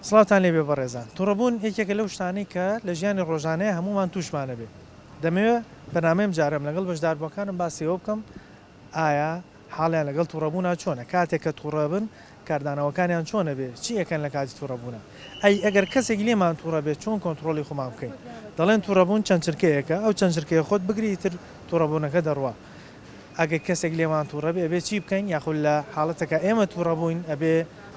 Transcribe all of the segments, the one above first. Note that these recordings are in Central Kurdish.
سڵاوتان لێبێ بەڕێزان. توڕەبوون یەکێکە لەو شتانەی کە لە ژیانی ڕۆژانەیە هەموومان تووشمان ئەبێ. دەمەوێ بەرنامەی ئەمجارەم لەگەڵ بەشداربووەکانم باسی ئەوە بکەم ئایا حاڵیان لەگەڵ توڕەبوونا چۆنە؟ کاتێک کە توڕەبن کاردانەوەکانیان چۆن ئەبێ؟ چی ئەکەن لە کاتی توڕەبوونا؟ ئەی ئەگەر کەسێک لێمان توڕە بێت چۆن کۆنتڕۆڵی خۆمان بکەین؟ دەڵێن توڕەبوون چەند چرکەیەکە، ئەو چەند چرکەیە خۆت بگری ئیتر توڕەبوونەکە دەڕوا. ئەگەر کەسێک لێمان توڕە بێ ئەبێ چی بکەین یاخود لە حاڵەتەکا ئێمە توڕە بووین ئەبێ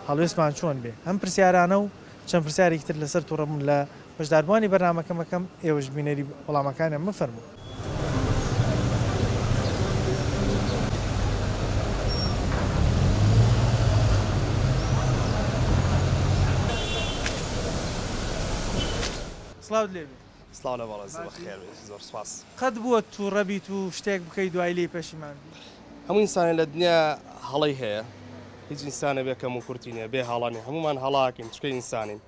هەڵوێستمان چۆن بێ؟ ئەم پرسیارانە و چەند پرسیارێکی تر لەسەر توڕەبوون لە بەشداربووانی بەرنامەکەم ئەکەم، ئێوەش بینەری وەڵامەکانیان بن فەرموون. سڵاوت لێ بێ. سڵاو لە بەڕێز بەخێر بێیت زۆر سوپاس. قەت بووە توڕە بیت و شتێک بکەی دوای لێی پەشیمان بی؟ هەموو ئینسانێ لە دنیا هەڵەی هەیە هیچ ئینسانێ بێ کەم و کورتی نیە بێ هەڵە نیە هەموومان هەڵاکەین چونکە ئینسانین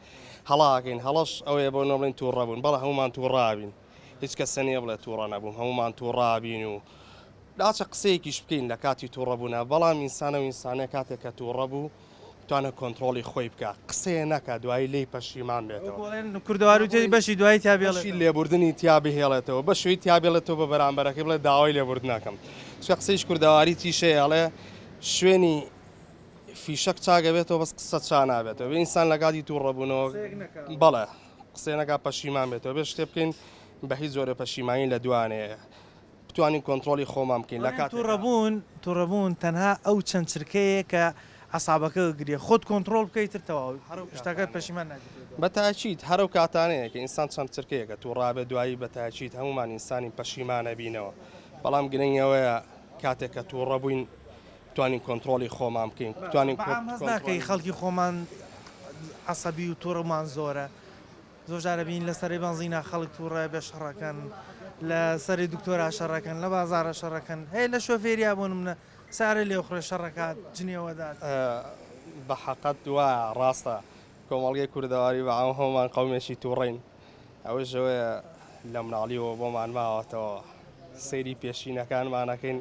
هەڵاکەین هەڵەش ئەوەیە بۆ نەڵێن توڕە بوون بەڵێ هەموومان توڕابین هیچ کەسە نیە بڵێ توڕە نەبووم هەموومان توڕابین و لاچە قسەیەکیش بکەین لە کاتی توڕە بوونا بەڵام ئینسانە و ئینسانە کاتێک کە توڕە بوو بتوانێت کۆنترۆڵی خۆی بکا قسەیە نەکا دوایی لێی پەشیمان بێتەوە. وەکو ئەڵێن کوردەواری وتیەتی بەشی دوایی تیا بێڵێتەوە. بەشی لێبوردنی تیا بهێڵێتەوە بەشی تیا بێڵێتەوە بە بەرامبەرەکەی بڵێ داوای لێبوردن ئەکەم چونکە قسەیش کوردەواری تیشەیە ئەڵێ شوێنی فیشەک چاک ئەبێتەوە بەس قسە چا نابێتەوە بێ ئینسان لە کاتی توڕەبوونەوە بەڵێ قسەیە نەکا پەشیمان بێتەوە بێ شتێ بکەین بە هیچ جۆرێ پەشیمانی لە دوانێ بتوانین کۆنترۆڵی خۆمان بکەین لە کاتێکا. توڕەبوون توڕەبوون تەنها ئەو چەند چرکەیە کە عەسابەکە گرێ خۆت کۆنترۆڵ بکەی تر تەواو شتەکە پەشیمان نابیتەوە. بە تاکید هەر ئەو کاتانەیە کە ئینسان چەند چرکەیەکە توڕابێت دوایی بە تاکید هەموومان ئینسانین پەشیمان ئەبینەوە بەڵام گرنگ ئەوەیە کاتێک کە توڕە بووین بتوانین کۆنترۆڵی خۆمان بکەین بتوانین بە عام هەست ناکەی خەڵکی خۆمان عەسەبی و توڕەمان زۆرە زۆر جار ئەبینین لە سەرەی بەنزینا خەڵک توڕە بێ شەڕەکەن لە سەری دکتۆرا شەڕەکەن لە بازاڕە شەڕەکەن هەیە لە شۆفێریا بۆ نمونە سارە لێوخڕێ شەڕەکات جنێوەدات. بە حەقت وایە ڕاستە کۆمەڵگەی کوردەواری بە عام هەموومان قەومێکی توڕەین ئەوەش ئەوەیە لە مناڵیەوە بۆمان ماوەتەوە سەیری پێشینەکانمان ئەکەین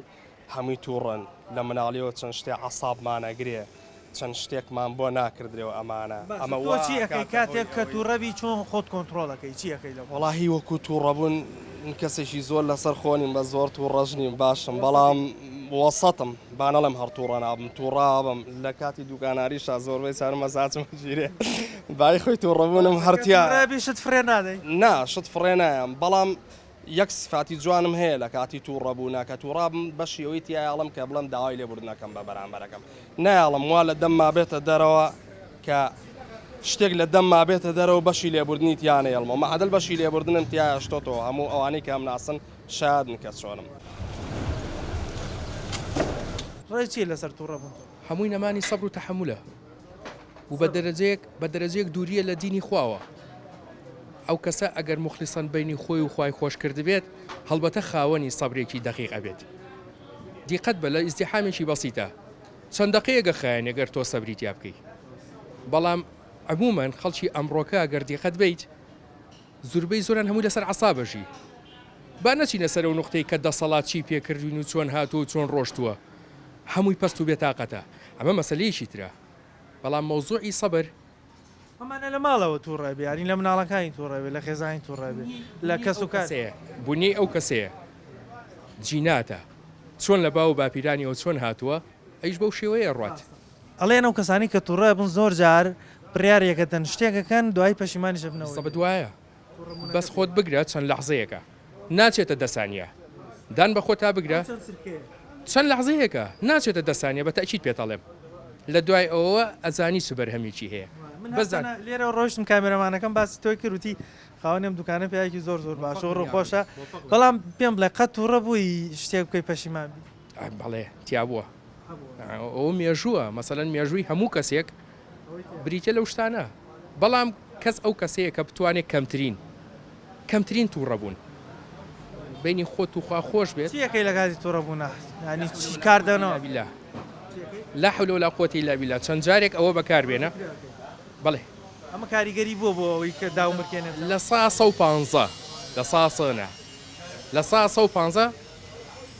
هەمووی توڕەن لە مناڵیەوە چەند شتێ عەسابمان ئەگرێ چەند شتێکمان بۆ ناکردرێ و ئەمانە باشە ئەمە تۆ وا چی ئەکەی ئەکاتە کاتێک هۆی کە ئەوەی. توڕە بی چۆن خۆت کۆنتڕۆڵ ئەکەی چی ئەکەی لەو. وەڵاهی وەکو توڕەبوون من کەسێکی زۆر لەسەر خۆ نیم بەس زۆر توڕەش نیم باشم بەڵام وەسەتم با نەڵێم هەر توڕە نابم توڕە ئەبم لە کاتی دوکاناریشا زۆربەی جار مەزاجم ئەگیرێ بای خۆی توڕەبوونم هەر کە تیا توڕە بی شت فڕێ نادەی؟ نا شت فڕێ نایەم بەڵام یەک سفاتی جوانم هەیە لە کاتی توڕە بوونا کە توڕابم بەشی ئەوەی تیایەڵم کە بڵێم داوای لێبوردن ئەکەم بە بەرامبەرەکەم نایەڵم وا لە دەمما بێتە دەرەوە کە شتێک لە دەمما بێتە دەرەوە بەشی لێبوردنی تیا نەیەڵمەوە مەعەدەل بەشی لێبوردنم تیا هێشتۆتەوە هەموو ئەوانەی کە ئەمناسن شایەدن کە چۆنم. ڕای چیە لەسەر توڕە بوون تۆ؟ هەمووی نەمانی سەبر و تەحەمولە و بە دەرەجەیەک بە دەرەجەیەک دووریە لە دینی خواوە ئەو کەسە ئەگەر موخلیسەن بەینی خۆی و خوای خۆش کردبێت هەڵبەتە خاوەنی سەبرێکی دەقیق ئەبێت دیقەت بە لە ئیزدیحامێکی بەسیتە چەند دەقەیەک ئەخایەنێ گەر تۆ سەبری تیا بکەی بەڵام عموما خەڵکی ئەمڕۆکە گەر دیقەت بیت زوربەی زۆران هەمووی لەسەر عەسابە ژی با نەچینە سەر ئەو نوقتەی کە دەسەڵات چی پێکردوین و چۆن هاتووە و چۆن ڕۆشتووە هەمووی پەست و بێتاقەتە ئەمە مەسەلەیەکی ترە بەڵام مەوزوعی سەبر ئەمانە لە ماڵەوە توڕە بێ یانی لە مناڵەکانی توڕە بێ لە خێزانی توڕە بێ لە کەس و کار. بونیەی ئەو کەسەیە جیناتە چۆن لە باو و باپیرانیەوە چۆن هاتووە ئەویش بەو شێوەیە ئەڕوات. ئەڵێن ئەو کەسانەی کە توڕە ئەبن زۆر جار بڕیارێک ئەدەن شتێک ئەکەن دوایی پەشیمانیش ئەبنەوە سەبت وایە بەس خۆت بگرە چەند لەحزەیەکە ناچێتە دە سانیە دان بە خۆتا بگرە چەند لەحزەیەکە ناچێتە دە سانیە بە تەئکید پێت ئەڵێم لە دوای ئەوەوە ئەزانی چ بەرهەمێکی هەیە من هەر لێرەوە ڕۆیشتم کامێرەمانەکەم باسی تۆی کرد وتی خاوەنی ئەم دوکانە پیاوێکی زۆر زۆر باشە و ڕووخۆشە بەڵام پێم بڵێ قەت تووڕە بووی شتێک بکەی پەشیمان بی؟ بەڵێ تیا بووە ئەوە مێژووە مەسەلەن مێژووی هەموو کەسێک بریتە لەو شتانە بەڵام کەس ئەو کەسەیە کە بتوانێت کەمترین کەمترین تووڕە بوون بینی خۆت و خوا خۆش بێت چی ئەکەی لە کاتی تووڕە بوونا یانی چی کاردانەوە بالله لا حول ولا قوة الا بالله چەند جارێک ئەوە بەکار بێنە بەڵێ ئەمە کاریگەری بووە بۆ ئەوەی کە داو مرکێنێت لە سا سە و پانزە لە سا سە نا لە سا سە و پانزە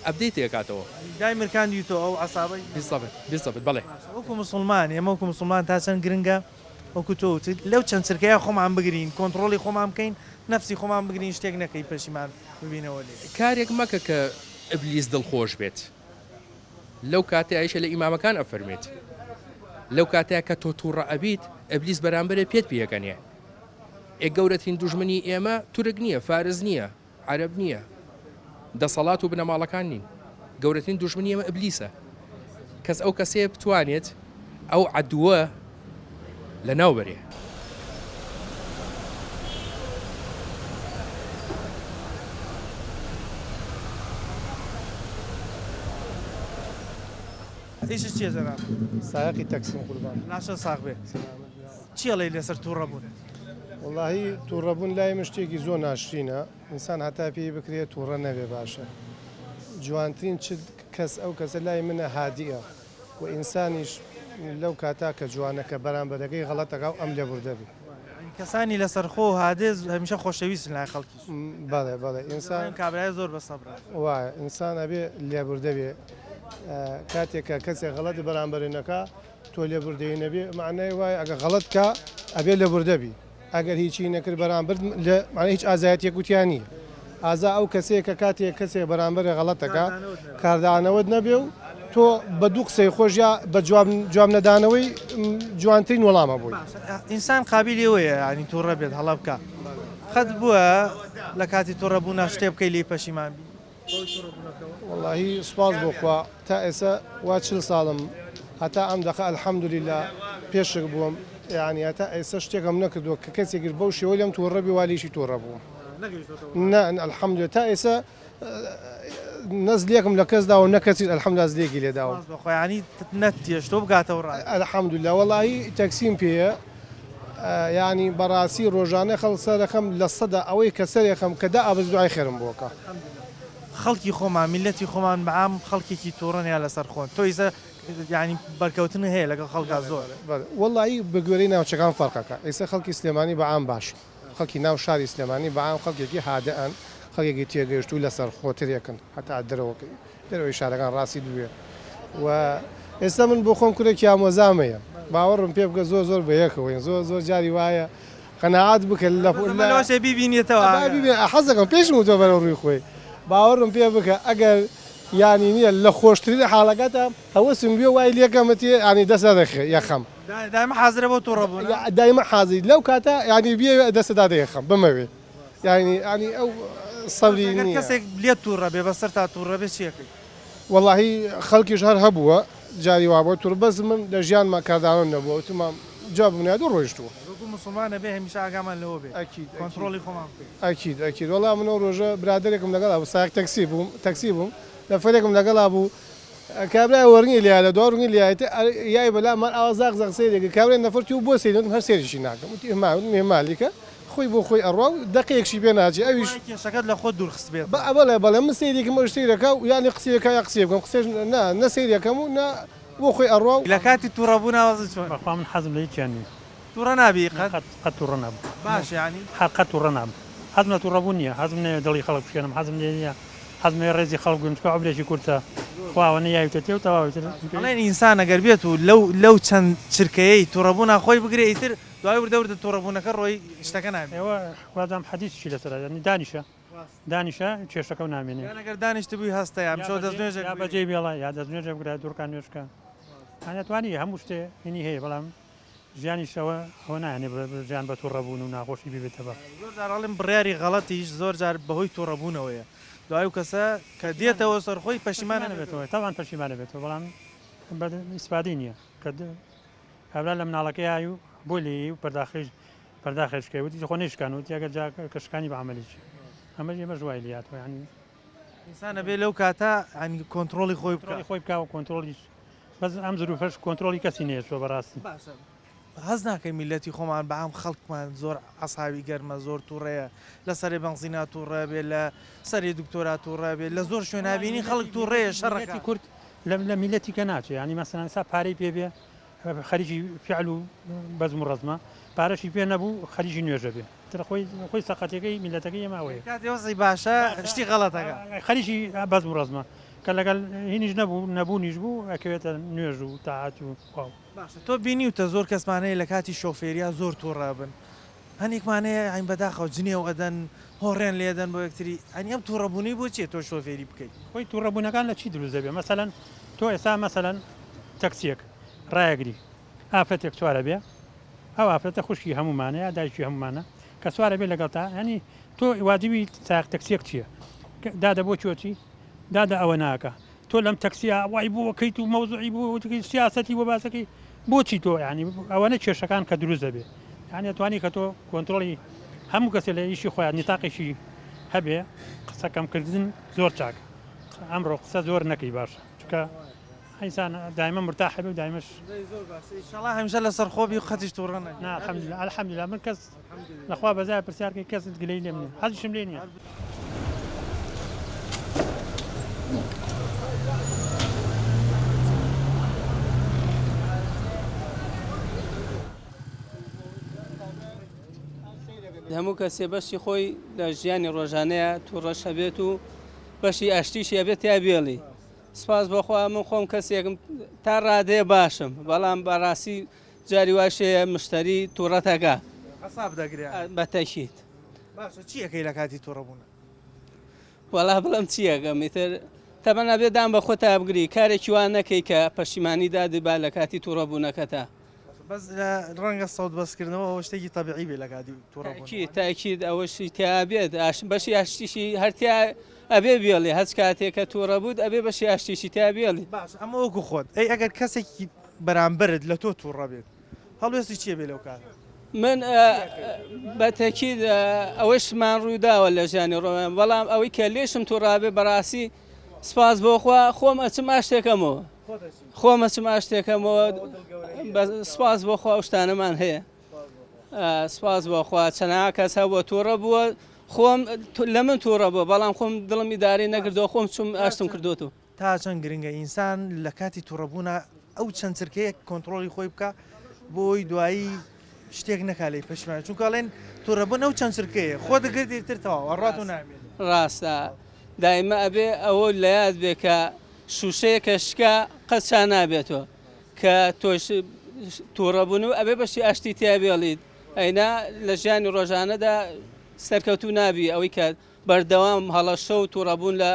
ئەپدەیتی ئەکاتەوە. دای مرکاندیتەوە ئەو عەسابەی. بالضبط بالضبط بەڵێ. وەکو موسڵمان ئێمە وەکو موسڵمان تا چەند گرنگە. وەکو تۆ وتت لەو چەند چرکەیە خۆمان بگرین کۆنتڕۆڵی خۆمان بکەین نەفسی خۆمان بگرین شتێک نەکەی پەشیمان ببینەوە لێی. کارێک مەکە کە ئیبلیس دڵخۆش بێت لەو کاتەیا یەکێ لە ئیمامەکان ئەفەرموێت لەو کاتەیا کە تۆ توڕە ئەبیت ئیبلیس بەرامبەرێ پێت پێکەنێ ئێ گەورەترین دوژمنی ئێمە تورک نییە فارس نییە عەرەب نییە دەسەڵات و بنەماڵەکان نین گەورەترین دوژمنی ئێمە ئیبلیسە کەس ئەو کەسەیە بتوانێت ئەو عەدووە لەناو بەرێ. ئیشت چیە جەناب؟ سایەقی تەکسیم قوربان. لاشەت ساغ بێ. چی ئەڵێی لەسەر توڕە بوون؟ وەڵاهی توڕە بوون لای من شتێکی زۆر ناشرینە ئینسان هەتا پێی بکرێ توڕە نەبێ باشە جوانترین چ کەس ئەو کەسە لای منە هادیە و ئینسانیش لەو کاتا کە جوانە کە بەرامبەرەکەی غەڵەتەکا و ئەم لێبوردە بی. کەسانی لەسەرخۆ و هادێ هەمیشە خۆشەویستن لای خەڵکیش. بەڵێ بەڵێ ئینسان. ئەم کابرایە زۆر بە سەبرە. وایە ئینسان ئەبێ لێبوردە بێ کاتێک کە کەسێک غەڵەتی بەرامبەرت نەکا تۆ لێبوردەی نەبی مەعنای وایە ئەگەر غەڵەت کا ئەبێ لێبوردە بی ئەگەر هیچی نەکرد بەرامبەرت لە معنی هیچ ئازایەتیەک وتیا نییە ئازا ئەو کەسەیە کە کاتێک کەسێک بەرامبەر غەڵەتەکە کاردانەوەت نەبێ و تۆ بە دوو قسەی خۆش یا بە جواب جواب نەدانەوەی جوانترین وەڵامە بۆی. ئینسان قابیلی ئەوەیە یانی توڕە بێت هەڵە بکا قەت بووە لە کاتی توڕە بوونا شتێ بکەی لێی پەشیمان بی؟ وەڵاهی سوپاس بۆ خوا تا ئێسە وا 40 ساڵم هەتا ئەم دەقە الحمدللە پێشک بووم یانی هەتا ئێسە شتێکم نەکردووە کە کەسێکیش بەو شێوە لێم توڕە بی وا لێیشی توڕە بووم نا الحمدللە تا ئێسە نە زلێکم لە کەس داوە نە کەسیش الحمدللە زلێکی لێ داوم. سوپاس بۆ خوا یانی نەتێشتووە بگاتەوە ڕای. الحمدللە وەڵاهی تەکسیم پێیە یانی بەڕاستی ڕۆژانە خەڵک سەرەخەم لە سەدا ئەوەی کە سەرێخەم کە دائەبەز دوعای خێرم بۆ کە. خەڵکی خۆمان میللەتی خۆمان بە عام خەڵکێکی توڕەن یا لەسەر خۆن تۆ ئیسە یانی بەرکەوتنت هەیە لەگەڵ خەڵکا زۆر. بەڵێ وەڵایی بە گوێرەی ناوچەکان فەرقەکە ئیسە خەڵکی سلێمانی بە عام باشن خەڵکی ناو شاری سلێمانی بە عام خەڵکێکی هادئن خەڵکێکی تێگەیشتوو لەسەرخۆترێکن هەتا دەرەوەکەی دەرەوەی شارەکان ڕاستی دوێ و ئێستا من بۆ خۆم کورێکی ئامۆزامەیە باوەڕم پێ بکە زۆر زۆر بەیەکەوەین زۆر زۆر جاری وایە قەناعەت بکە لە لەوەشێ بیبینێتەوە حەزەکەم پێشم وتوە بەرەو ڕووی خۆی باوەڕم پێ بکە ئەگەر یانی نییە لە خۆشترین حاڵەکەتە هەوەسم بێ وای لێکەمەتی ینی دەسە دەخێ یەخەم دایمە حازرە بۆ توڕە بوون دایمە حازری لەو کاتە ینی بێ دەسەدا دەیەخەم بمەوێ یانی یانی ئەو سەبری ئەگەر نییە. کەسێک لێت توڕە بێ بەسەرتا توڕە بێ چی ئەکەی؟ وەڵاهی خەڵکیش هەر هەبووە جاری وابووە توڕ بەس من لە ژیانما کاردانەوەم نەبووە وتومە جوابم نایەت و ڕۆیشتووە. وەکو موسڵمان ئەبێ هەمیشە ئاگامان لەوە بێ ئەکید ئەکید کۆنتڕۆڵی خۆمان بکەین. ئەکید ئەکید وەڵا من ئەو ڕۆژە برادەرێکم لەگەڵا بوو سایەق تەکسی بووم تەکسی بووم نەفەرێکم لەگەڵا بوو کابرای وەرنگی لێیا لە دوا ڕنگی لێیا ئیتر یای بەلامان ئاوا زاق زاق سەیری ئەکرد کابرای نەفەر وتی بۆ سەیری وتم هەر سەیریشی ناکەم وتی ئیهمال وتم ئیهمالی کە خۆی بۆ خۆی ئەڕوا و دەقەیەکشی پێ ناچێ ئەویش وایە کێشەکەت لە خۆت دوور خستبێتەوە. بەڵێ بەڵێ من سەیری کەم ئەویش سەیری ئەکا و یانی قسەی ئەکا یا قسەی بکەم قسەش نا نە سەیری ئەکەم و نە بۆ خۆی ئەڕوا و. لە کاتی توڕە بوونا وەزعت چۆنە؟ بەخوا من حەزم لە هیچیان نیە. توڕە نابی قەت؟ قەت قەت توڕە نابم. باشە یانی؟ هەر قەت توڕە نابم. حەزم لە توڕە بوون نیە حەزم نیە دڵی خەڵک بشکێنم حەزم لێ نیە حەزم لێیە ڕێزی خەڵک بگرم چونکە عومرێکی کورتە خوا ئەوەنە یاویتە تێ و تەواو ئیتر. ئەڵێن ئینسان ئەگەر بێت و لەو لەو چەند چرکەیەی توڕەبوونا خۆی بگرێ ئیتر دوای وردە وردە توڕەبوونەکە ڕۆی شتەکە نامێنێ. ئێوە وازانم حەدیسیشی لەسەرە یانی دانیشە دانیشە کێشەکەو نامێنێ. یان ئەگەر دانیشتبووی هەستە یان بچۆ دەستنوێژێک یا بگرە. بەجێی بێڵە یا دەستنوێژێک بگرە دوو ڕکات نوێژ بکە یانی ئەتوانی هەموو شتێ هینی هەیە بەڵام ژیانیش ئەوە ئەوە نایەنێ ژیان بە توڕەبوون و ناخۆشی ببێتە بە. زۆر جار ئەڵێن بڕیاری غەڵەتیش زۆر جار بەهۆی توڕەبوونەوەیە دوای ئەو کەسە کە دێتەوە سەر خۆی پەشیمان ئەبێتەوە تەبعەن پەشیمان ئەبێتەوە بەڵام ئیسفادەی نییە کە کابرا لە مناڵەکەی ئای و بۆ لێی و پەرداخیش پەرداخێ شکای وتی خۆ نەیشکان وتی ئەگەر جا کە شکانی بە عەمەلی چی ئەمەش ئێمەش وای لێ هاتووە یانی ئینسان ئەبێ لەو کاتە یانی کۆنتڕۆڵی خۆی بکا کۆنتڕۆڵی خۆی بکا و کۆنتڕۆڵیش بەس ئەم زروفەش کۆنترۆڵی کەسی نەیەچووە بەڕاستی. باشە هەست ناکەی میللەتی خۆمان بە عام خەڵکمان زۆر عەسابی گەرمە زۆر توڕەیە لە سەرێ بەنزینا توڕە بێ لە سەرێ دکتۆرا توڕە بێ لە زۆر شوێنا بینی خەڵک توڕەیە شەڕەکە. میللەتی کورد لە میللەتی کە ناچێ یانی مەسەلەن ئێستا پارەی پێ بێ خەریکی فعل و بەزم و ڕەزمە پارەشی پێ نەبوو خەریکی نوێژە بێ تر خۆی خۆی سەقەتەکەی میللەتەکەی ئێمە ئەوەیە. کاتێ وەزعی باشە شتی غەڵەتەکە. خەریکی بەزم و ڕەزمە. کە لەگەڵ هینیش نەبوو نەبوونیش بوو ئەکەوێتە نوێژ و تاعەت و خوا و. باشە تۆ بینیوتە زۆر کەسمان هەیە لە کاتی شۆفێریا زۆر توڕە ئەبن هەنێکمان هەیە یانی بەداخەوە جنێو ئەدەن هۆڕێن لێدەن بۆ یەکتری یانی ئەم توڕەبوونەی بۆ چیە تۆ شۆفێری بکەیت؟ خۆی توڕەبوونەکان لە چی دروست دەبێ مەسەلەن تۆ ئێستا مەسەلەن تەکسیەک ڕایەگری ئافرەتێک سوارە بێ ئەو ئافرەتە خوشکی هەموومانە یا دایکی هەموومانە کە سوارە بێ لەگەڵتا یانی تۆ واجبی سایەق تەکسیەک چیە دادە بۆ کوێ چی دادە ئەوە ناکا تۆ لەم تەکسیە وای بۆ کەیت و مەوزوعی بۆ سیاسەتی بۆ باسەکەی بۆچی تۆ ینی ئەوەنە کێشەکان کە دروست دەبێ یعنی توانی کە تۆ کۆنتترۆڵی هەموو کەسێ لە ئیشی خۆیان نیتاقێکی هەبێ قسە کەمکردن زۆر چاک ئەمڕۆ قسە زۆر نەکەی باشە چکە ئینسان دایمە مرتاح بێ و دایمەش زۆر باشە ئیشەڵا هەمیشە لەسەر خۆ بی و قەتیش توڕە نەبی. نا الحمدللە الحمدللە من کەس لەخوا بەزایە پرسیار کەی کەس گلەی لێم نیە حەزیشم لێ نیە. هەموو کەسێ بەشی خۆی لە ژیانی ڕۆژانەیە توڕەش هەبێت و بەشی ئاشتیشی هەبێت تیا بێڵی سپاس بۆ خوا من خۆم کەسێکم تا ڕادەیە باشم بەڵام بەڕاستی جاری واش هەیە مشتری توڕەتەکە حساب دەگرێ بە تەکید. باشە چی ئەکەی لە کاتی توڕەبوونە؟ وەڵا بڵێم چی ئەکەم ئیتر تەبەن ئەبێ دان بە خۆتا بگری کارێکی وا نەکەی کە پەشیمانی دادبا لە کاتی توڕەبوونەکەتا. بەس ڕەنگە سەوت بەسکردنەوە ئەوە شتێکی تەبیعی بێ لە کاتی توڕەبوون. تاکید تاکید ئەوەشی تیا بێت ئاش بەشی ئاشتیشی هەر تیا ئەبێ بێڵێ هەچ کاتێ کە توڕە بووت ئەبێ بەشی ئاشتیشی تیا بێڵی. باش ئەمە وەکو خۆت ئەی ئەگەر کەسێکی بەرامبەرت لە تۆ توڕە بێت هەڵوێستی چیە بێ لەو کاتە؟ من بە تەکید ئەوەشمان ڕووداوە لە ژیانی ڕۆمان بەڵام ئەوەی کە لێشم توڕابێ بەڕاستی سپاس بۆ خوا خۆم ئەچم ئاشتێکەمەوە خۆم ئەچم ئاشتێکەمەوە سپاس بۆ خوا ئەو شتانەمان هەیە سپاس بۆ خوا چەنەها کەس هەبووە تووڕە بووە خۆم لە من تووڕە بووە بەڵام خۆم دڵم ئیدارەی نەکردەوە خۆم چوم ئاشتم کردوەوە. تا چەند گرنگە ئینسان لە کاتی توڕەبوونا ئەو چەند چرکەیە کۆنتڕۆڵی خۆی بکا بۆی دوایی شتێک نەکا لێی پەشیمان چونکە ئەڵێن توڕەبوون ئەو چەند چرکەیە خۆ دەگرت ئیتر تەواو ئەڕوات و نامێنێ. ڕاستە دایمە ئەبێ ئەوە لەیاد بێ کە شوشەیە کە شکا قەت چا نابێتەوە کە تۆش توڕە بوون و ئەبێ بەشی ئاشتی تیا بێڵیت ئەینا لە ژیانی ڕۆژانەدا سەرکەوتوو نابی ئەوەی کە بەردەوام هەڵەشە و توڕەبوون لە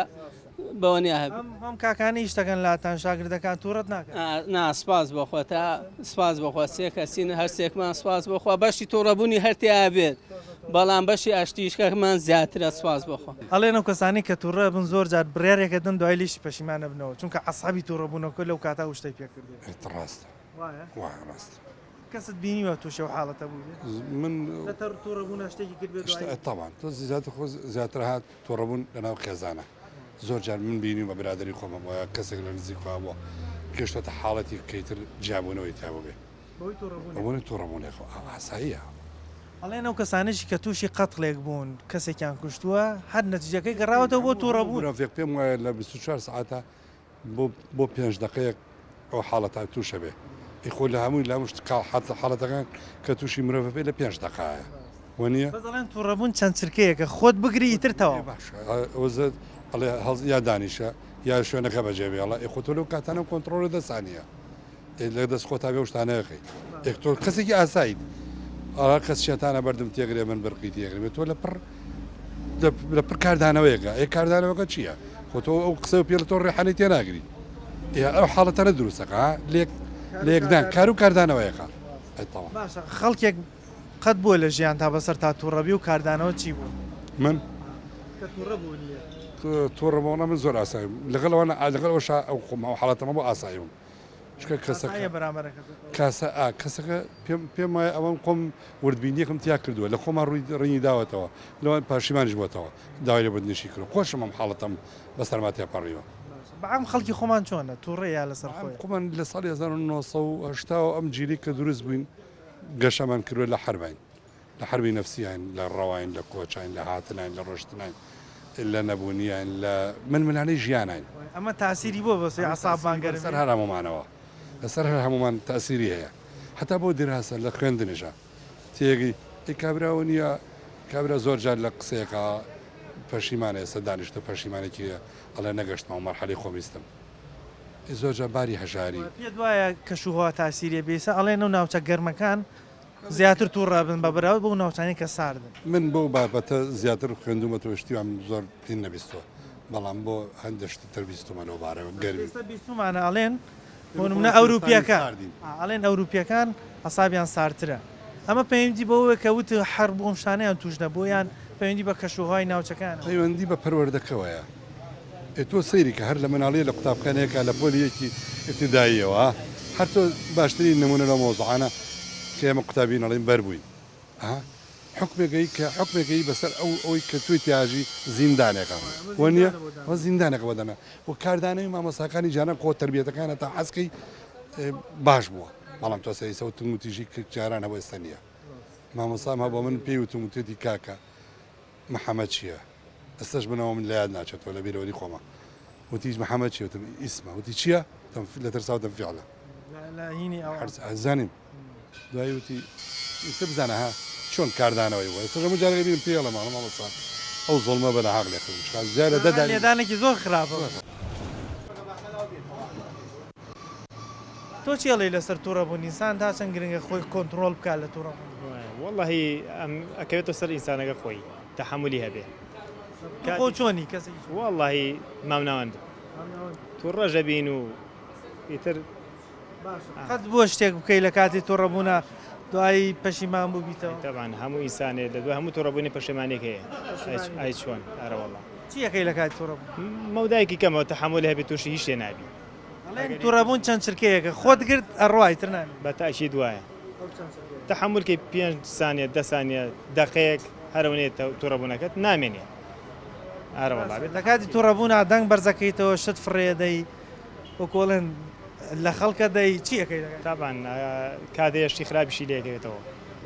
بەوە نیە هەبێ. ئەم کاکانەی ئیش دەکەن لاتان شاگردەکان توڕەت ناکەن؟ نا سپاس بۆ خوا تا سپاس بۆ خوا سێ کەسین هەر سێکمان سپاس بۆ خوا بەشی توڕەبوونی هەر تیا بێت بەڵام بەشی ئاشتیشکەمان زیاترە سپاس بۆ خوا. ئەڵێن ئەو کەسانەی کە توڕە ئەبن زۆر جار بڕیارێک ئەدەن دوای لێیشی پەشیمان ئەبنەوە چونکە عەسابی توڕەبوونەکە لەو کاتە ئەو شتەی پێ کردوون. ڕاستە وایە؟ وایە ڕاستە. کەست بینیوە تووشی ئەو حاڵەتە بووبێ؟ من لە تەڕ توڕەبوونا شتێکی کردبێ دوایی؟ تەبعەن تۆ زیاتر خۆ زیاتر هات توڕەبوون لەناو خێزانە زۆر جار من بینیومە برادەری خۆمە بۆیە کەسێک لە نزیک خۆیان بووە گەشتۆتە حاڵەتی کەیتر جیابوونەوەی تیا بووبێ بەهۆی توڕەبوونێک بەبۆنەی توڕەبوونێک خۆ ئاساییە. ئەڵێن ئەو کەسانەشی کە تووشی قەتڵێک بوون کەسێکیان کوشتووە هەر نەتیجەکەی گەڕاوەتەوە بۆ هەموو توڕەبوون. مرۆڤێک پێم وایە لە 24 سەعاتە بۆ بۆ پێنج دەقەیەک ئەو حاڵەتە تووشە بێ ئی خۆ لە هەمووی لە هەموو شت حاڵەتەکان کە تووشی مرۆڤ بێ لە پێنج دەقایە وەنیە؟ بەس ئەڵێن توڕەبوون چەند چرکەیەکە خۆت بگری ئیتر تەواو. باشە ئەوە ئەڵێ هەڵ یا دانیشە یا شوێنەکە بەجێ بێڵە ئێ خۆ تۆ لەو کاتانە کۆنتڕۆڵ دەسا نییە ئێ لە دەست خۆتا بێ ئەو شتانە ئەکەی ئێ تۆ کەسێکی ئاساییت ئەڵا کەس شێتانە بەردم تێگرێ من برقی تێگرێ تۆ لە پڕ لە پڕ کاردانەوەیەکە ئێ کاردانەوەکە چییە خۆ تۆ ئەو قسە و پێ لە تۆ ڕێحانەی تێناگری ئێ ئەو حاڵەتانە دروستەکە لێک لێکدان کار و کاردانەوەیەکە ئەی تەواو. باشە خەڵکێک قەت بووە لە ژیان تا بەسەر تا توڕەبی و کاردانەوە چی بوو؟ من؟ کە توڕە بوونی لێت. توڕە بووم من زۆر ئاسایی بووم لەگەڵ ئەوە لەگەڵ ئەوەشا ئەو خۆم ئەو حاڵەتەمە بۆ ئاسایی بووم چونکە کەسەکە ئاساییە بەرامبەرەکەت کاسە ئا کەسەکە پێم پێم وایە ئەوەم خۆم وردبینیەکم تیا کردووە لە خۆما ڕووی ڕینی داوەتەوە لەوان پاشیمانیش بۆتەوە داوای لێبوردنیشی کردووە خۆشم ئەم حاڵەتەم بەسەرما تێپەڕیوە. باشە بەعام خەڵکی خۆمان چۆنە توڕەیە یا لەسەر بەعام خۆیە؟ خۆمان لە ساڵی 1980 ەوە ئەم جیلەی کە دروست بووین گەشەمان کردووە لە حەرباین لە حەربی نەفسیاین لە ڕەواین لە کۆچاین لە هاتناین لە ڕۆشتناین لە نەبوونیاین لە ململانێی ژیاناین. ئەمە تاسیری بۆ بەسەر ئەمە عەسابمان تاسیری گەرم بەسەر بێ؟ هەر هەموومانەوە لەسەر هەر هەموومان تاسیری هەیە هەتا بۆ دیراسە لە خوێندنیشا تێگەی ئەی کابرا وەنیە کابرا زۆر جار لە قسەیەکا. پەشیمانە ئێستا دانیشتە پەشیمانێکی ئەڵێ نەگەشتمەوە مەرحەلەی خۆم ویستم زۆر جار باری هەژاری. پێت وایە کەش و هەوا تاسیری هەبێ ئێستا ئەڵێن ئەو ناوچە گەرمەکان زیاتر توڕە بن بە بەراورد بەو ناوچانەی کە ساردن. من بەو بابەتە زیاتر خوێندومەتەوە شتی وام زۆر پێ نەبیستوە بەڵام بۆ هەندێ شتی تر بیستومە لەو بارەوە گەرمی. ئێستا بیستومانە ئەڵێن بۆ نمونە ئەوروپیەکان ئەڵێن ئەوروپیەکان عەسابیان ساردترە ئەمە پەیوەندی بەوەیە کە وت حەرب و ئەم شتانەیان توش نەبووە یان پەیوەندی بە کەشوهەوای ناوچەکانەوە؟ پەیوەندی بە پەروەردەکەوەیە. ئێ تۆ سەیری کە هەر لە مناڵیە لە قوتابخانەیەکا لە پۆلی یەکی ئیبتیداییەوە هەر تۆ باشترین نمونە لەو مەوزوعانە کە ئێمە قوتابین ئەڵێین بەر بووین ئەها حوکمێکەی کە حوکمێکەی بەسەر ئەو ئەوەی کە تۆی تیاژی زیندانێکە وە نییە وە زیندانێکە بۆ دانا و کاردانەوەی مامۆستاکانی جاران خۆ تەربیەتەکانە تا حەزکەی باش بووە بەڵام تۆ سەری سەوت تونگ و تیژی کە جاران هەبوو ئێستا نییە مامۆستام هەبوو من پێی وتم وتێتی کاکە محەمەد چییە ئێستاش من ئەوەم لە یاد ناچێتەوە لە بیرەوەری خۆمە وتی محەمەد چیە وتم ئیسمە وتی چییە لە ترسا وتم فیعلە زانیم دوایی وتی ئیتر بزانە ها چۆن کاردانەوەی بووە ئێستاش هەموو جارێک بیرم پێی ئەڵێم ئەڵێم مامۆستا ئەو زوڵمە بە ناحەق لێ کردم چونکە زیاد لە دە دانی لێدانێکی زۆر خراپە تۆ چی ئەڵێی لەسەر توڕەبوون ئینسان تا چەند گرنگە خۆی کۆنتڕۆڵ بکات لە توڕەبوون؟ وەڵاهی ئەم ئەکەوێتە سەر ئینسانەکە خۆی تەحەمولی هەبێ. تۆ خۆ چۆنی کەسێکی چۆنی؟ وەڵاهی مامناوەند توڕەش ئەبین و ئیتر باشە قەت بووە شتێک بکەی لە کاتی توڕەبوونا دوایی پەشیمان بووبیتەوە؟ تەبعەن هەموو ئینسانێ لە دوای هەموو توڕەبوونی پەشێمانیەک هەیە ئای چۆن ئەرەوەڵا. چی ئەکەی لە کاتی توڕەبوون؟ مەودایەکی کەمە تەحەمولی هەبێ تووشی هیچ شتێ نابی. ئەڵێن توڕەبوون چەند چرکەیەکە خۆت گرت ئەڕوا ئیتر نامێنێ. بە تەئکید وایە. تەحەمول کەی پێنج سانیە دە سانیە دەقەیەک هەر ئەوەنەیە توڕەبوونەکەت نامێنێ. ئارەوەڵا بێت. لە کاتی توڕەبوونا دەنگ بەرزەکەیتەوە شت فڕێدەی وەکو ئەڵێن لە خەڵکە دەی چی ئەکەی لە کاتی. تابان کاتێ شتی خراپیشی لێکەوێتەوە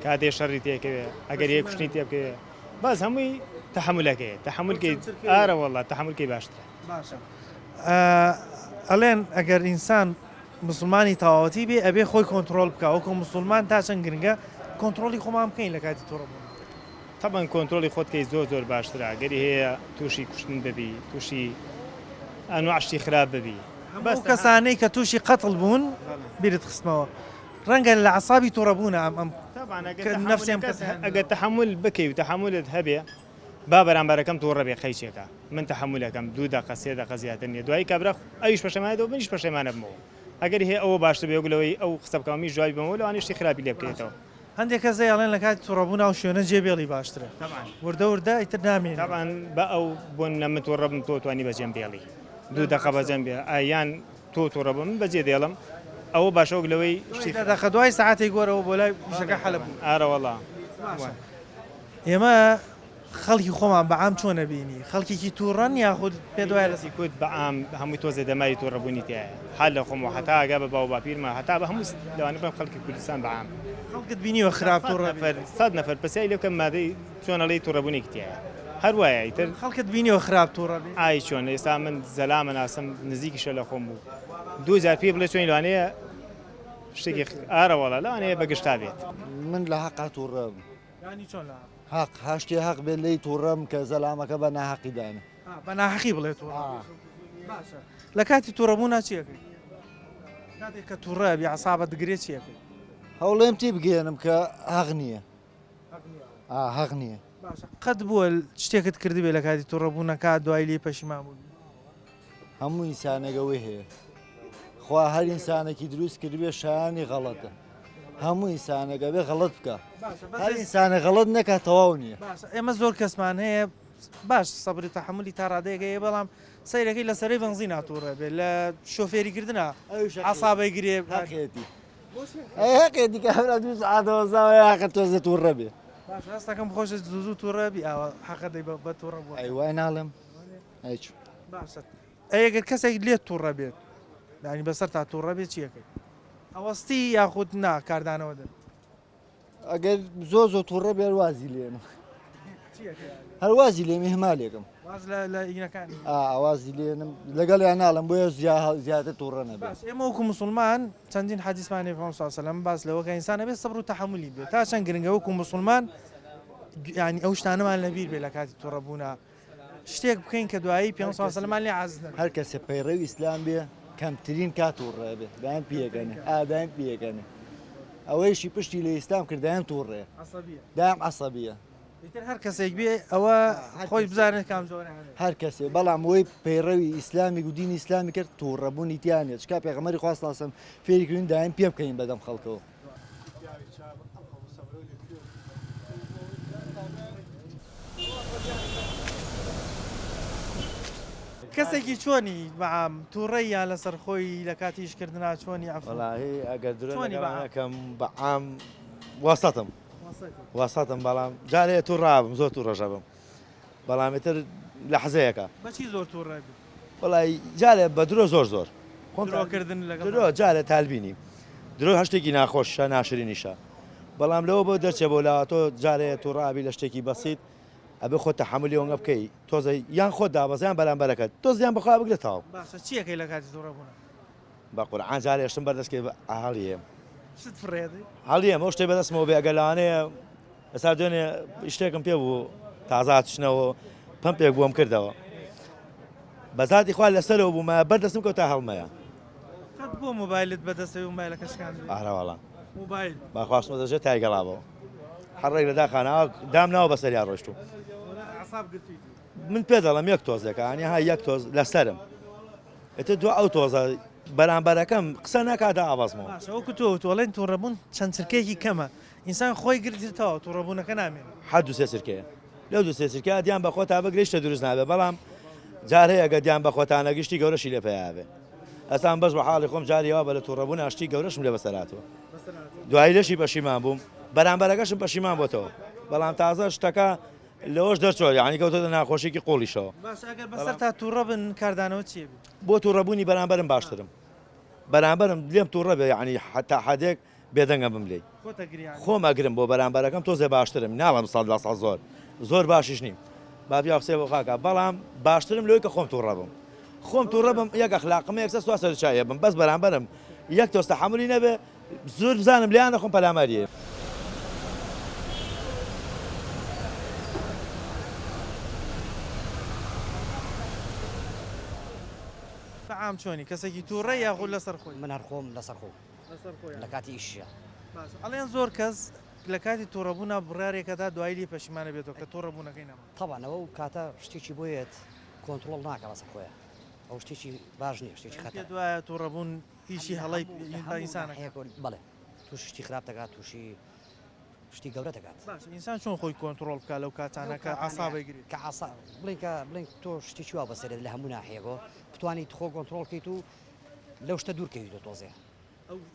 کاتێ شەڕی تێکەوێ ئەگەر یەک کوشتنی تێ بکەوێ بەس هەمووی تەحەمولەکەیە تەحەمول کەی ئارەوەڵا تەحەمول کەی باشترە. باشە ئەڵێن ئەگەر ئینسان مسلمانی تەواوەتی بێ ئەبێ خۆی کۆنتڕۆڵ بکا وەکو مسلمان تا چەند گرنگە کۆنتڕۆڵی خۆمان بکەین لە کاتی توڕەبوون. تەبعەن کۆنترۆڵی خۆت کەی زۆر زۆر باشترە گەری هەیە توشی کوشتن ببی توشی ئەنواع شتی خراپ ببی هەموو ئەو کەسانەی کە توشی قەتڵ بوون بیرت خستمەوە ڕەنگە لە عەسابی توڕەبوونە ئەم ئەم نەفسی ئەم کەسەیان ئەگەر تەحەمول بکەی و تەحەمولت هەبێ با بەرامبەرەکەم توڕە بێ قەیچێکە من تەحەمولەکەم دوو دەقە سێ دەقە زیاتر نیە دوایی کابرا ئەویش پەشێمانێتەوە منیش پەشێمانەبمەوە ئەگەری هەیە ئەوە باشتر بێ وەک لەوەی ئەو قسە بکا و منیش جوابی بەمەوە لەوانەیە شتی خراپی لێ بکەوێتەوە. هەندێک کەس هەیە ئەڵێن لە کاتی توڕەبوون ئەو شوێنە جێ بێڵی باشترە وردە وردە ئیتر نامێنی. تەبعەن با ئەو بۆ نمونە من توڕە بم تۆ توانی بەجێم بێڵی دوو دەقە بەجێم بێ ئا یان تۆ توڕە بم من بەجێ دێڵم ئەوە باشە وەک لەوەی شتی دوای دە دەقە دوای سەعاتێک وەرەوە بۆ لای ئیشەکە حەلە بوو. ئارەوەڵا. باشە ئێمە خەڵکی خۆمان بە عام چۆن ئەبینی؟ خەڵکێکی توڕەن یاخود پێت وایە لە. میللەتی کورد بە عام هەمووی تۆزێ دەماری توڕەبوونی تیایە هەر لە خۆمەوە هەتا ئەگا بە باو باپیرمە هەتا بە هەموو لەوانە بڵێم خەڵکی کوردستان بە عام. خەڵکت بینیوە خراپ توڕە بێت؟ سەد نەفەر پرسیاری لێ بکە مادەی چۆن ئەڵێی توڕەبوونێکی تیایە هەر وایە ئیتر. خەڵکت بینیوە خراپ توڕە بێت؟ ئای چۆن ئێستا من زەلام ئەناسم نزیکیشە لە خۆم و دوو جار پێی بڵێ چۆنی لەوانەیە شتێکی ئارەوەڵا لەوانەیە بە گشتا بێت. من لە حەقا توڕەم. یانی چۆن لە حەق؟ هەق هەر شتێ هەق بێت لێی توڕەم کە زەلامەکە بە ناهەقی دانێ. ها بە ناهەقی بڵێ توڕە باشە لە کاتی توڕەبوونا چی ئەکەی؟ کاتێک کە توڕە ئەبی عەسابت دگرێ چی ئەکەی؟ هەوڵێم تی بگەیەنم کە هەق نییە. هەق نییە. ئا هەق نییە. باشە قەت بووە شتێکت کردبێ لە کاتی توڕەبوونەکە دوای لێی پەشیمان بووبی؟ هەموو ئینسانێک ئەوەی هەیە خوا هەر ئینسانێکی دروست کردبێ شایانی غەڵەتە هەموو ئینسانێک ئەبێ غەڵەت بکە هەر ئینسانە غەڵەت نەکات تەواو نییە ئێمە زۆر کەسمان هەیە باش سەبری تەحملی تا ڕادەیەک هەیە بەڵام سەیرەکەی لە سەرەی بەنزین ناتوڕێ بێ لە شۆفێریکردنا عسابەی گرێ هەقێتی هەقێتی کە هەرا دوو سعاتەوە زاوە هەقە تۆزە تووڕە بێ باش هەستەکەم خۆشت زوو زوو تووڕە بی ئاوە حەقە دەی بە تووڕە بووە ئەی وای ناڵێم ئەی چۆن؟ باشە ئەی ئەگەر کەسێک لێت توڕە بێت یانی بەسەر تا توڕە بێت چی ئەکەی؟ ئەوەستی یاخود نا کاردانەوە دەبێت؟ ئەگەر زۆر زۆر توڕە بێت وازی لێنم هەر وازی لێم ئیهمالێکم واز لە لە ئینەکانی ئا وازی لێنم لەگەڵیان ناڵم بۆیە زیاتر توڕە نەبێت. باش ئێمە وەکو موسڵمان چەندین حەدیسمان هەیە پێغەمبەر صلی اللە علیه و سلم باس لەوە کە ئینسان ئەبێت سەبر و تەحەمولی بێت تا چەند گرنگە وەکو موسڵمان یانی ئەو شتانەمان لەبیر بێت لە کاتی توڕەبوونا. شتێک بکەین کە دوایی پێ سەلمان لێ عازز نەبێت. هەر کەسێ پەیڕەوی ئیسلام بێ کەمترین کات تووڕە بێ دایم پێکەنێ ئا دایم پێکەنێ ئەوەیشی پشتی لە ئیسلام کرد دایم تووڕەیە دایم عەسەبیە. ئیتر هەر کەسێک بێ ئەوە خۆی بزانێت کام جۆرە هەبێت. هەر کەسێ بەڵام وەی پەیڕەوی ئیسلامی و دینی ئیسلامی کرد تووڕەبوونی تیا نیە چکا پێغەمبەری خوا صلی اللە علیه و سلم فێری کردین دایم پێ بکەنین بەدەم خەڵکەوە. کەسێکی چۆنی بەعام توڕەی یان لەسەر خۆی لە کاتی ئیش کردنا چۆنی عەفو وەڵاهی ئەگەر درۆ چۆنی لەگەڵ بەعام؟ نەکەم بەعام وەسەتم وەسەتم بەڵام جارێ توڕابم زۆر توڕەشەبم بەڵام ئیتر لەحزەیەکە بەچی زۆر توڕە بی؟ وەڵای جارێ بە درۆ زۆر زۆر خۆم درۆ کردن لەگەڵ درۆ جارێ تالبینی درۆ هەر شتێکی ناخۆشە ناشرینیشە بەڵام لەوە بۆ دەرچێ بۆ لاوە تۆ جارێ توڕابی لە شتێکی بەسیت ئەبێ خۆت تەحەمولی ئەونگە بکەی تۆزە یان خۆت دابەزە یان بەرامبەرەکەت تۆز یان بەخوا بگرە تەواو. باشە چی ئەکەی لە کاتی توڕە بوونا؟ بە قورعان جارێ شتم بەردەست کەی هەڵیێم. شت فڕێدەی؟ هەڵیێم ئەو شتەی بەدەستمەوە بێ ئەگەر لەوانەیە ئێستا دوێنێ شتێکم پێ بوو تازە هاتشنەوە پەمپێک بووم کردەوە بە زاتی خوا لەسەرەوە بوومە بەر دەستم کەوتە هەڵمەیە. قەت بووە مۆبایلت بەدەستەوەی مۆبایلەکە شکاندبێ؟ ئارەوەڵا. مۆبایل. باخواستمە دەژێ تای گەڵابەوە. هەر ڕێک لە داخانەوە دام ناوە بەسەریا ڕۆشتوو. ئەعساب گرتوویتی. من پێ دەڵێم یەک تۆزێکە ئەنی ها یەک تۆز لەسەرم. ئیتر دوا ئەو تۆزە بەرامبەرەکەم قسە نەکا دا ئابەزمەوە. باشە وەکو تۆ وتوو ئەڵێن توڕەبوون چەند چرکەیەکی کەمە ئینسان خۆی گرت تر تەواو توڕەبوونەکە نامێنێ. هەر دوو سێ چرکەیە لەو دوو سێ چرکەیە دیان بە خۆتا بگرێ شتە دروست نابێ بەڵام جار هەیە گەر دیان بە خۆتا نەگری شتی گەورەشی لێ پەیا بێ ئەستا من بەس بە حاڵی خۆم جاری وا بە لە توڕەبوونا شتی گەورەشم لێ بەسەر هاتووە دوایی لەشی پەشیمان بووم بەرامبەرەکەشم پەشیمان بۆتەوە بەڵام تازە شتەکە لەوەش دەرچووە یعنی کەوتۆتە ناخۆشیکی قوڵیشەوە. باشە ئەگەر بەسەرتا توڕە بن کاردانەوەت چیە بێ؟ بۆ توڕەبوونی بەرامبەرم باشترم بەرامبەرم لێم توڕە بێ یعنی حتا حدێک بێدەنگە بم لێی خۆت ئەگری یعنی؟ خۆم ئەگرم بۆ بەرامبەرەکەم تۆزێ باشترم ناڵێم سەد لە سەد زۆر زۆر باشیش نیم با پیاو قسەی بۆ خاکا بەڵام باشترم لەوەی کە خۆم توڕە بم خۆم توڕە بم یەک ئەخلاقمە یەکسەر سوا سەر چایە بم بەس بەرامبەرم یەک تۆز تەحەمولی نەبێ زۆر بزانم لێیان نەخۆم پەلاماری یەم. بەعام چۆنی کەسێکی توڕەی یاخود لەسەر خۆی؟ من هەر خۆم لەسەر خۆم لەسەر خۆی لە کاتی ئیشیشا. باشە ئەڵێن زۆر کەس لە کاتی توڕەبوونا بڕیارێک ئەدا دوایی لێی پەشیمان ئەبێتەوە کە توڕەبوونەکەی نەما. تەبعەن ئەوە کاتە شتێکی بۆ یەت کۆنتڕۆڵ ناکا بەسەر خۆیا ئەو شتێکی باش نیە شتێکی خەتەرە. پێت وایە توڕەبوون ئیشی هەڵەی ئینسانەکە. بەڵێ تووشی شتی خراپ دەکات تووشی شتی گەورە دەکات. باشە ئینسان چۆن خۆی کۆنتڕۆڵ بکات لەو کاتانە کە عەسابی گرێت؟ کە عەسا بڵێن کە بڵێن تۆ شتێکی وا بەسەرێت لە هەموو ناحیەکەوە بتوانیت خۆ کۆنتڕۆڵ کەیت و لەو شتە دوور کەویتەوە تۆزێ.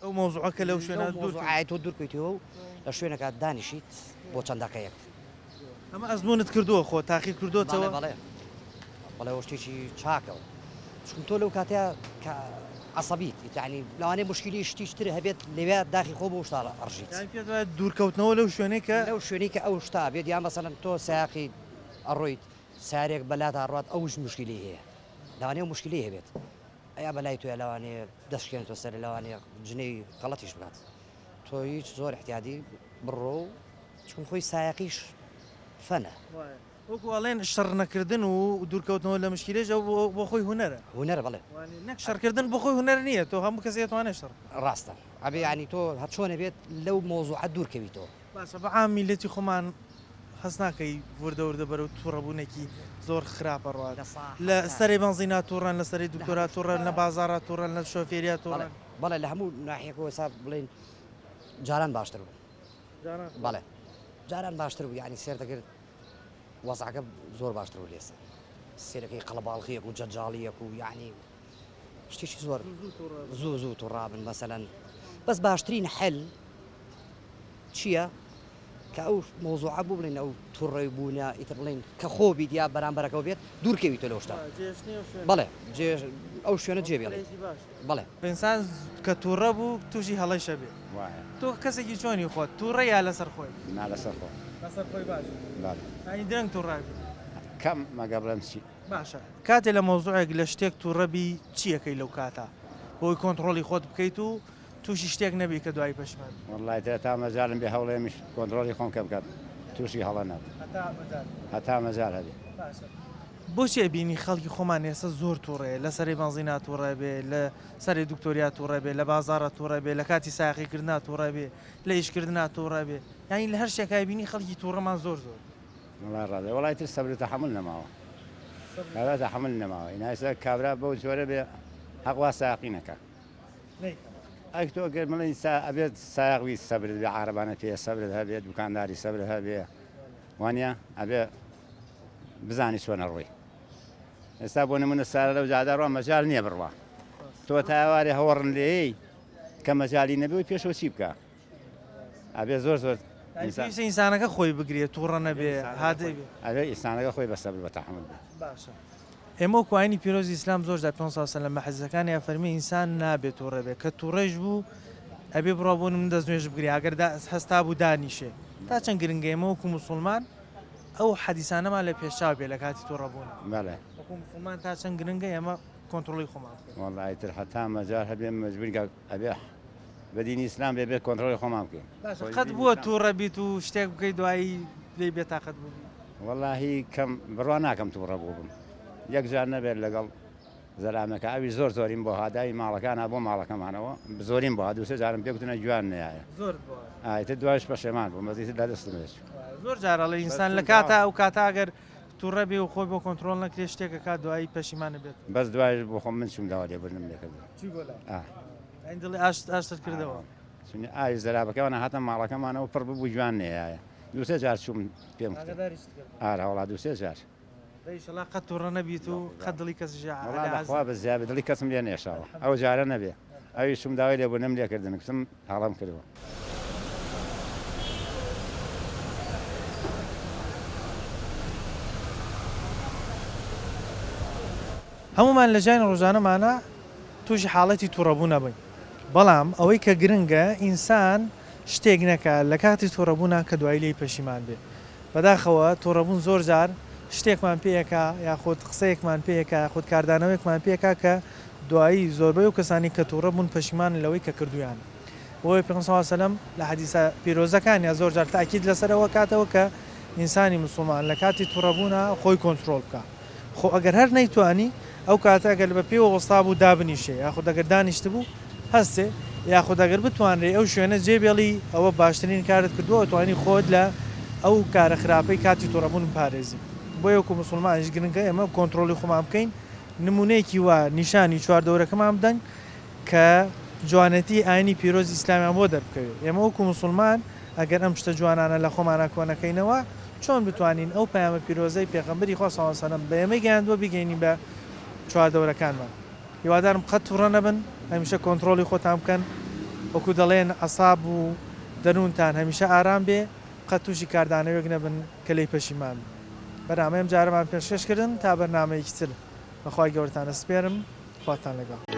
ئەو مەوزوعە کە لەو شوێنە دوور تۆ دوور کەویتەوە و لە شوێنەکە دانیشیت بۆ چەند دەقەیەک. ئەمە ئەزموونت کردووە خۆ تاقی کردۆتەوە؟ بەڵێ بەڵێ ئەوە شتێکی چاکەوە چونکە تۆ لەو کاتەیە کە عەسەبیت یعنی لەوانەیە مشکلی شتیش تر هەبێت لەوێ داخی خۆ بۆ شتا ئەڕژیت. یانی پێت وایە دوورکەوتنەوە لەو شوێنەی کە لەو شوێنەی کە ئەو شتە بێت یان مەسەلەن تۆ سایەقی ئەڕۆیت سارێک بەلاتا ڕات ئەوش مشکلی هەیە لەوانەیە ئەو مشکلی هەبێت ئەیا بەلای تۆیە لەوانەیە دەست شکێنێتەوە سەر لەوانەیە جنێوی غەڵەتیش بکات تۆ هیچ زۆر احتیادی بڕۆ و چون خۆی سایەقیش فەنە. وایە وەکو ئەڵێن شەڕ نەکردن و دوورکەوتنەوە لە مشکیلەش ئەو بۆ خۆی هونەرە. هونەرە بەڵێ. وانیە نەک شەڕکردن بۆ خۆی هونەر نییە تۆ هەموو کەسێ ئەتوانێ شەڕ بکات. ڕاستە ئەبێ یانی تۆ هەر چۆنێ بێت لەو مەوزوعە دوور کەویتەوە. باشە بە عام میللەتی خۆمان هەست ناکەی وردە وردە بەرەو توڕەبوونێکی زۆر خراپ ئەڕوات لە سەرەی بەنزینا توڕەن لە سەرەی دکتۆرا توڕەن لە بازاڕا توڕەن لە شۆفێریا توڕەن. بەڵێ لە هەموو ناحیەکەوە ئێستا بڵێین جاران باشتر بوو. بەڵێ جاران باشتر بوو یعنی سێر دەکرد وەزعەکە زۆر باشتر بوو لێسە سێرەکەی قەڵەباڵغیەک و جەنجاڵیەک و یعنی شتێکی زۆر زوو زوو توڕابن مەسەلەن بەس باشترین حل چییە؟ کە ئەو مۆزوعە بوو بڵێن ئەو توڕەی بوونە ئیتر بڵێن کە خۆ بیت یا بەرامبەرەکەەوە بێت دوورکەویتە لەو شتە بەڵێ ئەو شوێنە جێ بێڵێت بەڵێ. ئینسان کە توڕە بوو توشی هەڵەیش ئەبێ. وایە. تۆ کەسێکی چۆنی خۆت توڕە یا لەسەر خۆی؟ نا لەسەر خۆم. لەسەر خۆی باشە. بەڵێ. یانی درەنگ توڕە ئەبی؟ کەم مەگە بڵێم چی. باشە کاتێ لە مەوزوعێک لە شتێک توڕە بی چی ئەکەی لەو کاتە بۆی کۆنتڕۆڵی خۆت بکەیت و توشی شتێک نەبی کە دوایی پەشیمان بی؟ وەڵڵا ئیتر هەتا مەجالم بێ هەوڵێمیش کۆنتڕۆڵی خۆم کە بکەم توشی هەڵە نەبم. هەتا مەجال. هەتا مەجال هەبێ. باشە. بۆچی ئەبینی خەڵکی خۆمان ئێستا زۆر توڕەیە لە سەرەی بەنزینا توڕە بێ لە سەرەی دکتۆریا توڕە بێ لە بازاڕا توڕە بێ لە کاتی ساقی کردنا توڕە بێ لە ئیش کردنا توڕە بێ یانی لە هەر شتێکا ئەبینی خەڵکی توڕەمان زۆر زۆر. وەڵا ڕاستە وەڵا ئیتر سەبر و تەحەمول نەماوە کابرا تەحەمول نەماوە ئینا ئێستا کابرا بەو جۆرە بێ حەق وا ساقی نەکا ئەک تۆ گەر بڵێی سا ئەبێت سایەق بی سەبرت بێ عارەبانە پێ سەبرت هەبێ دوکانداری سەبرت هەبێ وانە ئەبێ بزانی چۆن ئەڕۆی ئێستا بۆ نمونە سارە لەو جادا ڕوا مەجال نییە بڕوا تۆ تا ئێوارێ هەوەڕن لێی کە مەجالی نەبێ و پێشەوە چی بکە ئەبێ زۆر زۆر پێویستە ئینسانەکە خۆی بگرێت تووڕە نەبێ هادەی بێ ئەبێ ئینسانەکە خۆی بە سەبر بە تەحەمول بێ باشە ئێمە وەکو ئاینی پیرۆزی ئیسلام زۆر جار پێغەمبەر صلی اللە علیە وسلم بە حەدیسەکانی ئەفەرموێ ئینسان نابێ تووڕە بێ کە تووڕەیش بوو ئەبێ بڕوا بۆ من دەست نوێژ بگرێ ئەگەر هەستا بوو دانیشێ تا چەند گرنگە ئێمە وەکو موسڵمان ئەو حەدیسانەمان لە پێشچاو بێ لە کاتی توڕە بوون. بەڵێ. وەکو موسڵمان تا چەند گرنگە ئێمە کۆنتڕۆڵی خۆمان بکەین. وەڵا ئیتر هەتا مەجال هەبێ مەجبورین کاک ئەبێ بە دینی ئیسلام بێ بێ کۆنتڕۆڵی خۆمان بکەین. باشە قەت بووە توڕە بیت و شتێک بکەیت دوایی لێی بێتاقەت بووبی؟ وەڵاهی کەم بڕوا ناکەم توڕە بووبم یەک جار نەبێت لەگەڵ زەلامەکە ئەویش زۆر زۆریم بۆ هات داوی ماڵەکانا بۆ ماڵەکەمانەوە زۆریم بۆ هات دوو سێ جارم پێ گوتنە گوێیان نەیایە زۆرت بۆ هات. ئا ئیتر دوایش پەشێمان بووم بەس ئیتر لە دەستم دەچوو. زۆر جار ئەڵێ ئینسان لە کاتا ئەو کاتە ئەگەر توڕە بێ و خۆی بۆ کۆنتڕۆڵ نەکرێ شتێک ئەکات دوایی پەشیمان ئەبێت. بەس دوایش بۆ خۆم من چووم داوا لێبوردنم لێ کردن. چووی بۆ لای؟ ئا. یانی دڵی ئاشت ئاشتت کردەوە؟ چونی ئاوی زەرابەکەوانە هاتە ماڵەکەمانەوە پڕ ببوو گوێیان نەیایە دوو سێ جار چووم پێم گوتن. ئاگاداریشت کردەوە؟ ئارە وەڵا دوو سێ جار. دە ئیشەڵا قەت توڕە نەبیت و قەت دڵی کەسیش وەڵا لەخوا بەزیا بێ دڵی کەسم لێ نەیەشاوە ئەو جارە نەبێ ئەویش چوم داوای لێبوردنم لێ کردن گوتم هەڵەم کردوە. هەموومان لە ژیانی ڕۆژانەمانا تووشی حاڵەتی توڕەبوون ئەبین بەڵام ئەوەی کە گرنگە ئینسان شتێک نەکا لە کاتی توڕەبوونا کە دوایی لێی پەشیمان بێ بەداخەوە توڕەبوون زۆر جار شتێکمان پێ ئەکا یاخود قسەیەکمان پێ ئەکا یاخود کاردانەوەیەکمان پێ ئەکا کە دوایی زۆربەی ئەو کەسانەی کە توڕە بوون پەشیمانن لەوەی کە کردوویانە بۆیە پێغەمبەر صلی اللە علیە وسلم لە حەدیسە پیرۆزەکانیا زۆر جار تاکید لەسەر ئەوە کاتەوە کە ئینسانی موسڵمان لە کاتی توڕەبوونا خۆی کۆنترۆڵ بکا خۆ ئەگەر هەر نەیتوانی ئەو کاتە ئەگەر بە پێوە وەستابوو دابنیشێ یاخود ئەگەر دانیشتبوو هەستێ یاخود ئەگەر بتوانرێ ئەو شوێنە جێ بێڵی ئەوە باشترین کارت کردووە ئەتوانی خۆت لە ئەو کارە خراپەی کاتی توڕەبوون بپارێزی بۆیە وەکو موسڵمانیش گرنگە ئێمە کۆنتڕۆڵی خۆمان بکەین نمونەیەکی وا نیشانی چواردەورەکەمان بدەن کە جوانێتی ئاینی پیرۆزی ئیسلامیان بۆ دەربکەوێ ئێمە وەکو موسڵمان ئەگەر ئەم شتە جوانانە لە خۆمانا کۆنەکەینەوە چۆن بتوانین ئەو پەیامە پیرۆزەی پێغەمبەری خوا صلی اللە علیە وسلم بە ئێمەی گەیاندووە بیگەینین بە چواردەورەکانمان هیوادارم قەت توڕە نەبن هەمیشە کۆنتڕۆڵی خۆتان بکەن وەکو دەڵێن عەساب و دەروونتان هەمیشە ئارام بێ قەت تووشی کاردانەوەیەک نەبن کە لێی پەشیمان بن بەرنامەی ئەم جارەمان پێشکەش کردن تا بەرنامەیەکی تر بەخوای گەورەتان ئەسپێرم خواتان لەگەڵ.